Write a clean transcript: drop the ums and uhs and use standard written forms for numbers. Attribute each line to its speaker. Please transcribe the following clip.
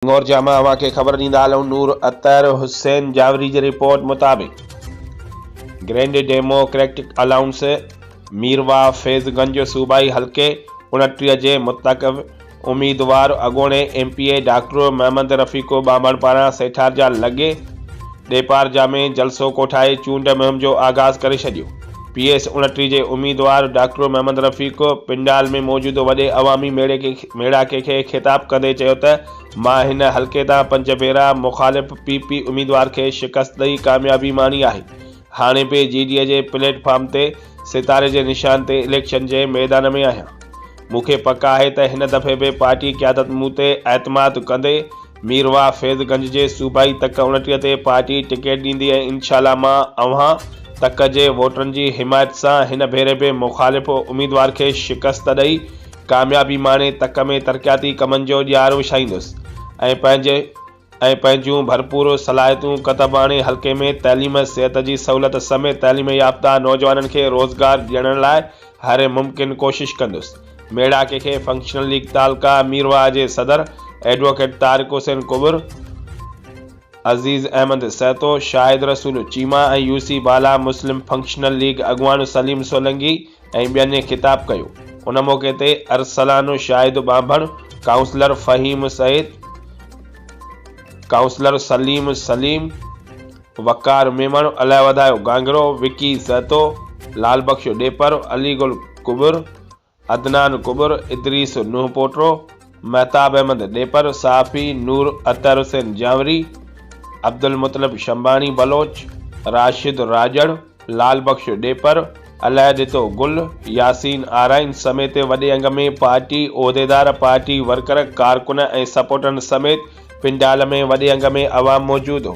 Speaker 1: هنڱورجا مان اوهان کي خبر ڏيندا هلون نور اطهر حسين جاوري جي رپورٽ مطابق grand democratic alliance Mirwah Faizganj صوبائي حلقي 29 جي متقب اميدوار اڳوڻي M P A doctor Muhammad Rafiq Banbhan پاران سيٺارجا لڳي ڏيپارجا ۾ جلسو ڪوٺائي چونڊ مهم جو آغاز ڪري ڇڏيو. پي ايس 29 جي اميدوار ڊاڪٽر محمد رفيق پنڊال ۾ موجود وڏي عوامي ميڙاڪي کي خطاب ڪندي چيو ته مان هن حلقي تان پنج ڀيرا مخالف پي پي اميدوار کي شڪست ڏئي ڪاميابي ماڻي آهي هاڻي به جي ڊي اي جي پليٽ فارم تي ستاري جي نشان تي اليڪشن جي ميدان ۾ آهيان مون کي پڪ آهي ته هن دفعي به پارٽي قيادت مون تي اعتماد ڪندي ميرواهه فيض گنج جي صوبائي تڪ 29 تي پارٽي ٽڪيٽ ڏيندي ۽ انشاء الله مان اوهان تڪ جي ووٽرن جي حمايت سان هن ڀيري به مخالف اميدوار کي شڪست ڏئي ڪاميابي ماڻي تڪ ۾ ترقياتي ڪمن جو ڄار وڇائيندس ۽ پنهنجي ۽ پنهنجون ڀرپور صلاحيتون ڪتب آڻي حلقي ۾ تعليم صحت جي سهولت سميت تعليم يافته نوجوانن کي روزگار ڏيڻ لاء هر ممڪن ڪوشش ڪندس. ميڙاڪي کي فنڪشنل ليگ تعلقه ميرواهه جي صدر ايڊووڪيٽ طارق حسين ڪٻر، عزيز احمد سهتو، شاهد رسول چيما ۽ يو سي بالا مسلم فنڪشنل ليگ اڳواڻ سليم سولنگي ۽ ٻين خطاب ڪيو. ان موقعي تي ارسلان شاهد ٻانڀڻ، ڪائونسلر فهيم سعيد، ڪائونسلر سليم سليم، وقار ميمڻ، الهه وڌايو گانگرو، وڪي سهتو، لال بخش ڏيپر، علي گل ڪٻر، عدنان ڪٻر، ادريس نوح پوٽو، مهتاب احمد ڏيپر، صحافي نور اطهر حسين جانوري، عبدالمطلب شنباڻي بلوچ، راشد راڄڙ، لال بخش ڏيپر، الهه ڏتو گل، ياسين آرائين سميت وڏي انگ ۾ پارٽي عهديدار، پارٽي ورڪر، ڪارڪن ۽ سپورٽرن سميت پنڊال ۾ وڏي انگ ۾ عوام موجود هو.